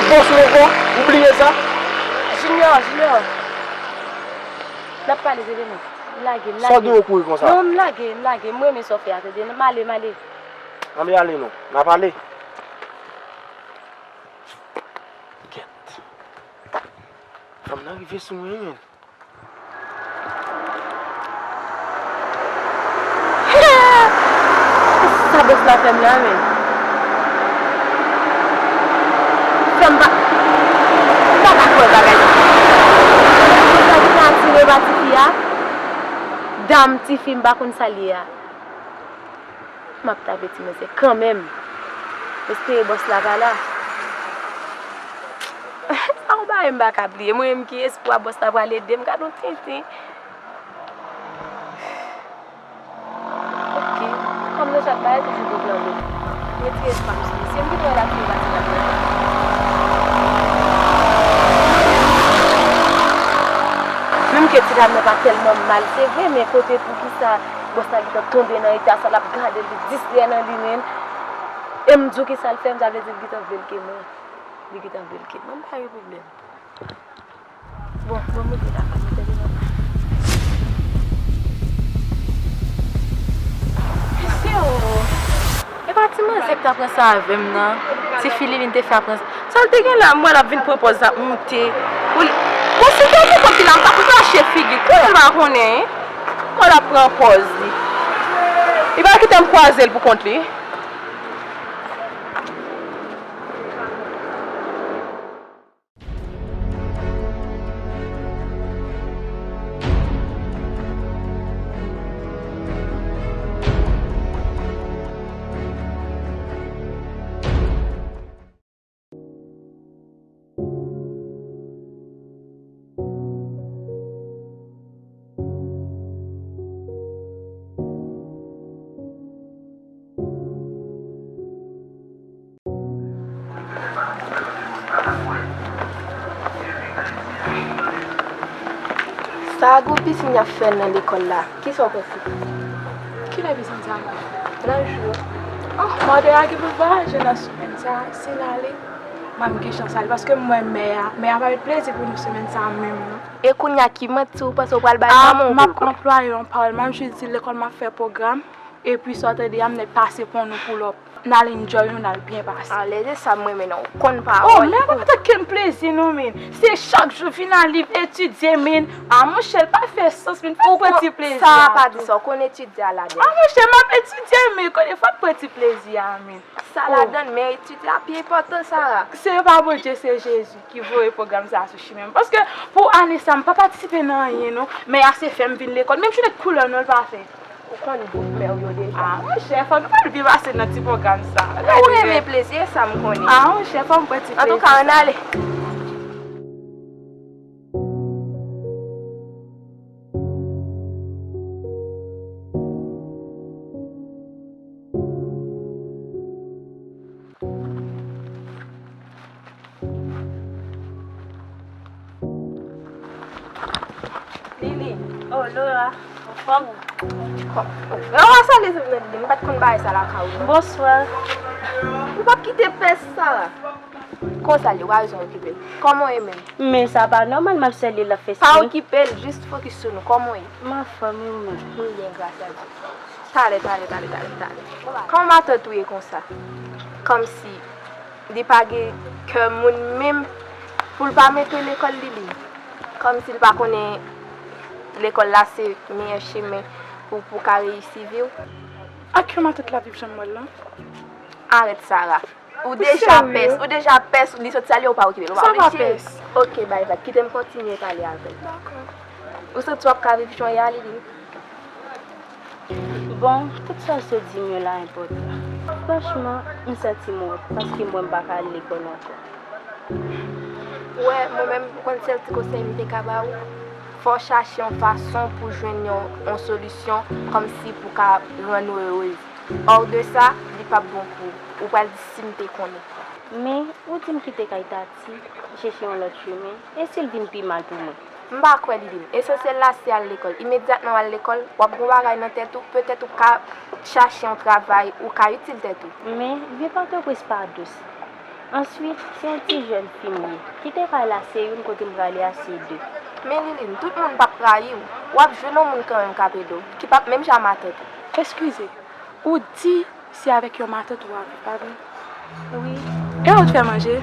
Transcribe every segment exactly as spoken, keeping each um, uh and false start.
Pran sou mwen ankò, ou bliye sa? Junior, Junior. N ap pale, tande non. M lage, m lage. Sa w gen pou kouri konsa? Non, m lage, m lage. M renmen sa w fè a, tande. M ale, m ale. Ann ale non. N ap ale. Kèt. Fanm nan rive sou mwen, wi, menn. Sa bòs la fè m la, menn. Fè m pa, m pa ka kwè bagay sa. Bòs la ki ta atire pa tifi a. Dam tifi m pa konn sa l ye a. M ap tape ti manzè kanmenm. Espere bòs la pa la. Sa yon bagay m pa ka bliye. Mwen menm ki espwa bòs la pral ede m. Gad yon tenten. Ok. Kòm nan chak bagay toujou gen plan B. Mwen tire pa m sou misye. M gentan wè l ap vin pati nan plan. Menm ke ti dam nan pa tèlman mal, se vre, men kote poukisa bòs la gentan tonbe nan eta sa, l ap gade l, li distrè nan li menm. E m di w kisa l fè m, sa vle di l gentan vle l ke mwen. Li gentan vle l ke mwen, m pa gen pwoblèm. Bon, bon, mwen te la, mwen te la. Mesye o! E pa ti manzè ki t ap ranse avè m nan. Ti fi Liline te fè ap ranse. Sa l te gen la, m wè l ap vin pran pòz l ap moute. Pou li, bon, si gen yon kòb ki la, m t ap rache figi. Kounye a l pa konnen, hein? Kòman l ap pran pòz li? Li pa kite m kwaze l pou kont li. Sa gwo pisin y ap fè nan lekòl la, kisa w panse? Kilè pisin sa a? Nan jou. Oh, mòde a gen pou l vwayaje nan semèn sa a, si l ale, m ap gen chans ale, paske m wè mè a, mè a pa met plezi pou nou semèn sa a menm, non. E kounye a ki manti ou panse ou pral bay manman w pou l konn? M ap anplwaye yon pawòl, m ap jis di lekòl m ap fè pwogram, epi sa w tande a, m nèk pase pon nou pou lòp. N al enjoy nou, n al byen pase. Ah, lè se sa m renmen nan, ou konn pawòl. Oh, men pa pote kenn plezi non, men. Se chak jou vin al liv etidye, men. Ah, monchè, l pa fè sans, men. Fò n pran ti plezi a tou. Sa pa di sa, ou konn etidye a ladan. Ah, monchè, m ap etidye, men konnen fò n pran ti plezi a, men. Sa ladan, men etidye a pi enpòtan, Sara. Se pa Bondye, se Jezi ki voye pwogram sa a sou chimen m. Paske pou ane sa, m pa patisipe nan anyen, non. Men a se fè m vin lekòl. Menm jounen koulè non, l pa fè. Ou konn gout mè w yo deja. Ah, monchè, fò nou pral byen pase nan ti pwogram sa. Ou renmen plezi, e sa m konnen. Ah, monchè, fò m pran ti plezi. Antouka, ann ale. Lili, oh, Laura, anfòm? Laura, salye, m pa t konn bagay sa lakay ou, non. Bonswa. Ou p ap kite pès sa la. Konsa l ye, ou pa bezwen okipe l. Kòman w ye menm? Men sa pa nòmal, m ap salye l ap fè siy. Pa okipe l, jis fokis sou nou. Kòman w ye? M anfòm, e ou menm? M byen, gras a Dye. Talè, talè, talè, talè, talè. Kòman matant ou ye konsa? Kòmsi li pa gen kè moun menm pou l pa mete w lekòl li li. Kòmsi l pa konnen lekòl la se meyè chemen pou, pou w ka reyisi vi w. Ak yon matant la viv jan m wè l lan? Arèt, Sara. Ou deja pès, ou deja pès, li sot salye, ou pa okipe l, ou pa okipe l. Sa pa pès. Ok, bay vag, kite m kontinye pale avè l. Dakò. Ou santi w ap ka viv jan w ye a, Lili? Bon, tout sa w sot di m yo la enpòtan. Franchman, m santi m wont paske mwen m pa ka al lekòl ankò. Ou wè, mwen menm, ou konn sèl ti konsèy m te ka ba ou? Fò w chache yon fason pou jwenn yon, yon solisyon kòmsi pou ka rann ou erez. Hors de sa, li p ap bon pou ou. Ou pral di si m te konnen. Men, ou di m kite kay Tati, chèche yon lòt chemen, e si l vin pi mal pou mwen? M pa kwè, Lili m. Esansyèl la se al lekòl. Imedyatman w al lekòl, w ap gen yon bagay nan tèt ou, petèt ou ka chache yon travay, ou ka itil tèt ou. Men, vi Pòtoprens pa dous. Answit, se yon ti jèn fi m ye. Kite kay la se youn, kote m prale a se de. Men Liline, tout moun p ap rayi w. W ap jwenn yon moun kanmenm k ap ede w, ki p ap menm jan matant ou. Eskize, ou di se avèk yon matant ou ap viv, pa vre? Wi. E ou t fè manje?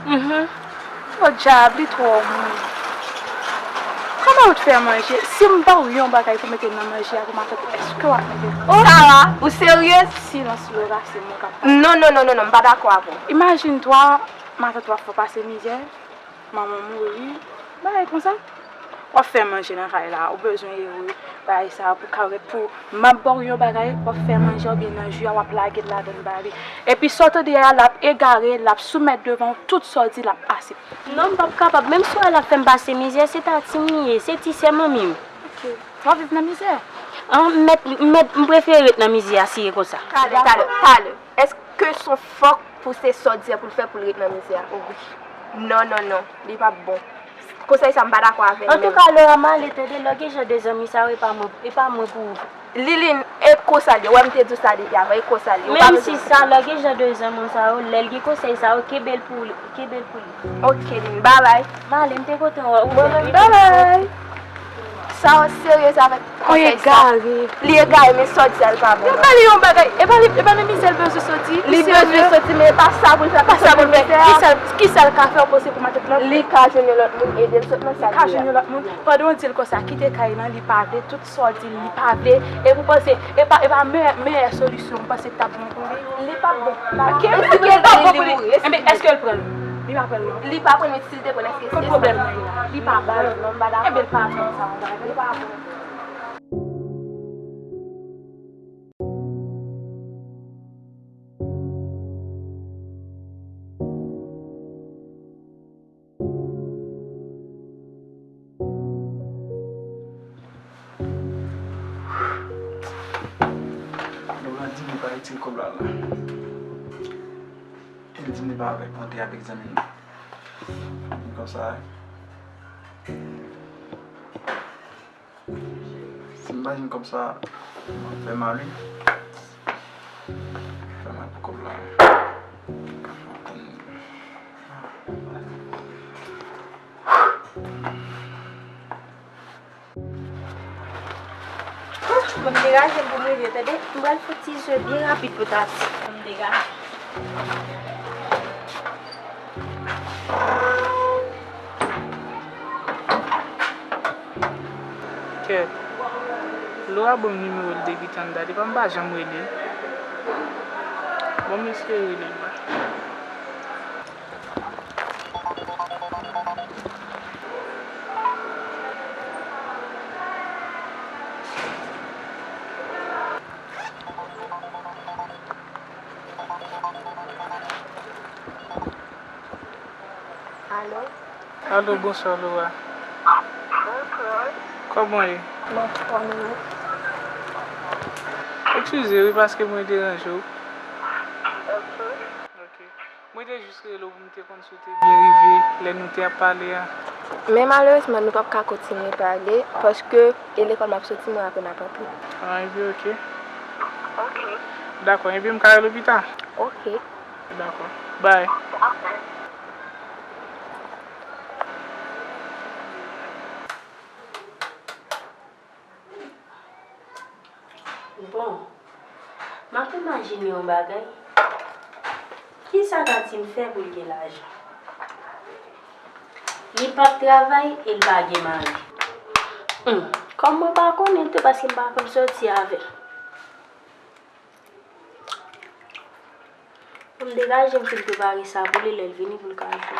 Mhm. Podyab, li twò moun. Kòman ou t fè manje? Si m ba w yon bagay pou mete nan manje a pou matant ou, èske w ap mete l? Sara, ou seryez? Silans ou yo rase mwen k ap pale. Non, non, non, non, non, m pa dakò avè w. Imajine twa, matant ou ap fè w pase mizè, manman w mouri, bagay konsa. W ap fè manje nan kay la, ou bezwen ere bagay sa pou kawèt pou m ap ba w yon bagay, w ap fè manje oubyen nan ji a, w ap lage l ladan l ba li. Epi sa w tande a, l ap egare, l ap soumèt devan w, tout sa w di, l ap aksepte. Non, m p ap kapab. Menm si w wè l ap fè m pase mizè, se Tati m li ye, se ti sè manmi m. Ok. W ap viv nan mizè? An, m mèt, m mèt, m prefere ret nan mizè a si e konsa. Talè, talè, talè. Èske s on fòk pou se sa w di a pou l fè pou l ret nan mizè a? Wi. Non, non, non. Li p ap bon. Konsèy sa m pa dakò avè l menm. Antouka, Laura, m ale tande, lè w gen jan de zanmi sa yo, e pa mwen, e pa mwen pou ou. Liline, e konsa l ye. Wè m te di w sa depi avan, e konsa l ye. Ou pa bezwen. Menm si sa, lè w gen jan de zanmi w sa yo, lè l gen konsèy sa yo, kenbe l pou li, kenbe l pou li. Ok, Liline, babay. M ale, m te kontan wè w. Mwen menm, babay. Sa w seryez avèk konsèy sa? Egare. Li egare, men sa w di a, l pa bon. Yo ba li yon bagay. E pa li, e pa nan mizè l bezwen soti. Li bezwen soti, men e pa sa pou l fè. Pa sa pou l fè. Kisa, kisa l ka fè w panse pou matant lan? Li ka jwenn yon lòt moun ede l sot nan sa l ye a. Li ka jwenn yon lòt moun. Pandan w di l konsa, kite kay lan, li pa vle, tout sa w di l, li pa vle. Epi w panse, e pa, e pa meyè, meyè solisyon, w panse k t ap bon pou li? Li p ap bon. Ok, men si l pa bon pou li, enben, èske l pran l? Li pa pran l, non. Li pa pran l, men si l te pran l, èske se sa? Kot pwoblèm nan ye la? Li pa bon. Non, non, m pa dakò. Enben, l pa pran sa, li pa bon. Laura di li pa itil kòb la la. E l di li pa avèk mwen, te avèk zanmi l. Konsa, si m pa jwenn kòb sa, m ap fè mal, wi. Fè mal pou kòb la. Bon, m degaje m pou m rive, tande. M pral fè ti zwe byen rapid pou Tati. Bon, m degaje. Kèt. Laura ban m nimewo l depi tann dat, epa m pa janm rele l. Bon, m eseye rele l la. Alo? Alo, bonswa, Laura. Bonswa. Kòman w ye? Bon, kòman w ye? Eskize wi, paske mwen deranje w. Ok. Ok. Mwen te jis rele w pou m te konn si w te byen rive lè nou te ap pale a. Men malerezman, nou p ap ka kontinye pale, paske e lekòl m ap soti, mwen apre m ap antre. Ah, ebyen, ok. Ok. Dakò, ebyen, m ka rele w pita. Ok. Dakò. Bye. Ok. Bon, m ap imajine yon bagay. Kisa Tati m fè pou l gen lajan? Li p ap travay e l pa gen mari. Hum, kòm mwen pa konnen tou paske m pa konn soti avè l. Pou m degaje m fin prepare sa pou li, lè l vini pou l ka jwe.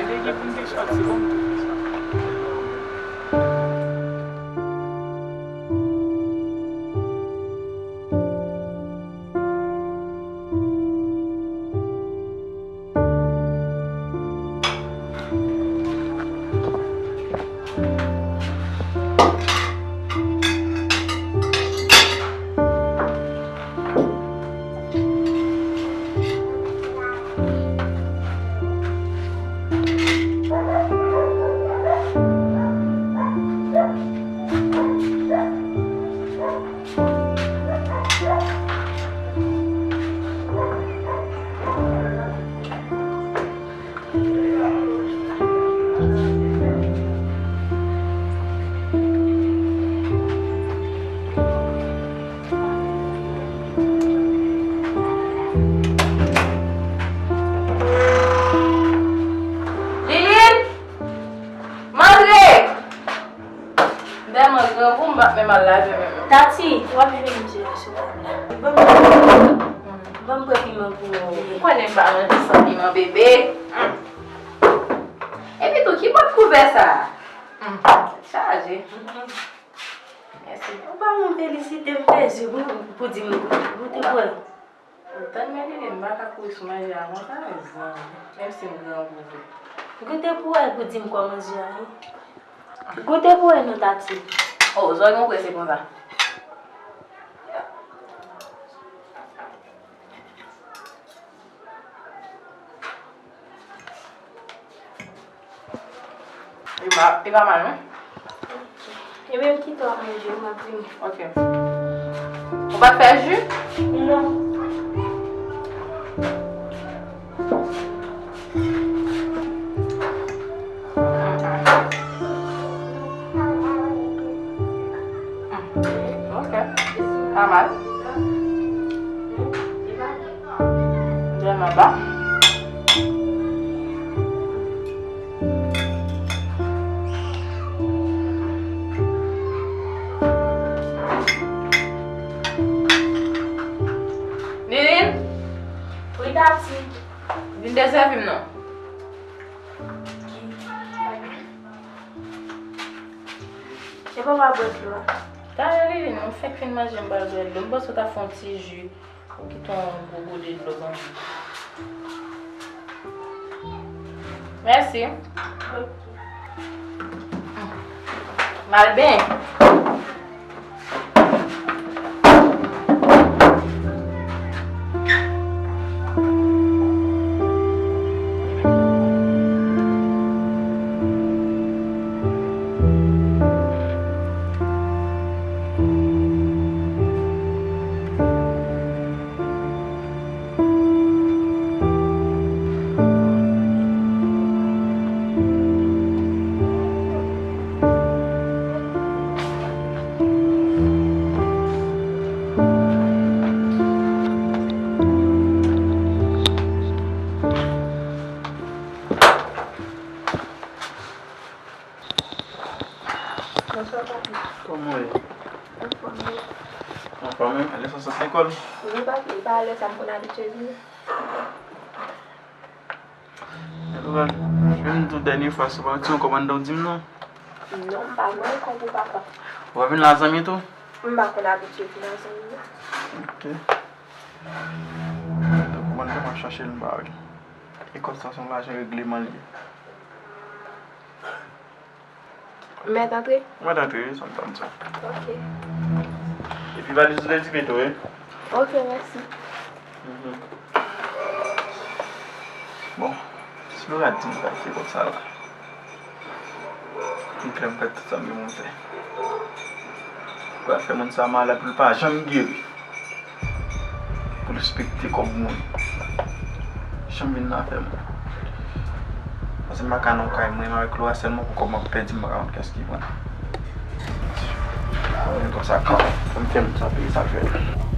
Lè gen pou m te sòti, bon, m te fè sa. Tati, w ap jwenn misye la sou wout la. Ban m, ban m pran piman pou ou. Ou konnen m pa manje san piman, bebe. Epi tou, ki bòt kouvè sa a? Tèt chaje. Mèsi. Ou pa menm felisite m, fè je pou, pou di m goute pou wè. Ou tann men Liline, m pa ka kouri sou manje a konsa, mezanmi. Menm si m grangou vre. Goute pou wè pou di m kòman manje a ye. Goute pou wè non, Tati. Oh, zòrye mwen prese konsa. Li pa, li pa mal, non? Ebyen, m kite w ap manje, m ap vini. Ok. Ou pa t fè ji? Non. Ok. Pa mal. Vrèman ba. Liline? Wi, Tati. Vin desèvi m non. E papa bwè dlo a. Talè, Liline, mwen fèk fin manje, m pral bwè dlo. M panse w ta fè yon ti ji. Ou kite yon gwo gode dlo ban mwen. Mèsi. Mal ben. Bonswa, papi. Kòman w ye? Anfòm, wi. Anfòm, wi. Alèz w sot lekòl? Wi, papi. E pa alèz sa m konn abitye vini. Menm tou dènye fwa, si w pa di yon kòmandan w di m non. Non, m pa mwen kòb ou papa. Ou pa vin la zanmi tou? M pa konn abitye vin la zanmi non. Ok. Donk, kòmandan m ap chache l, m pa wè l. E kòb sa se yon lajan regleman l ye. M mèt antre? Ou mèt antre, wi, sa m ta di w. Ok. Epi valiz ou te di pito, wi. Ok, mèsi. Mhm. Bon, si Laura di m pral fè kòb sa la, m klè m pral tout sa m gen pou m fè. Pral fè moun sa malad pou l pa janm geri. Pou l respekte kòb moun. Janm vin nan afè mwen. Paske m pa ka nan yon kay mwen avèk Laura sèlman pou kòb mwen ap pèdi, m pa ka konn kiyès ki pran. Mwen konsa kanmenm. Fò m fè moun sa peye sa l fè.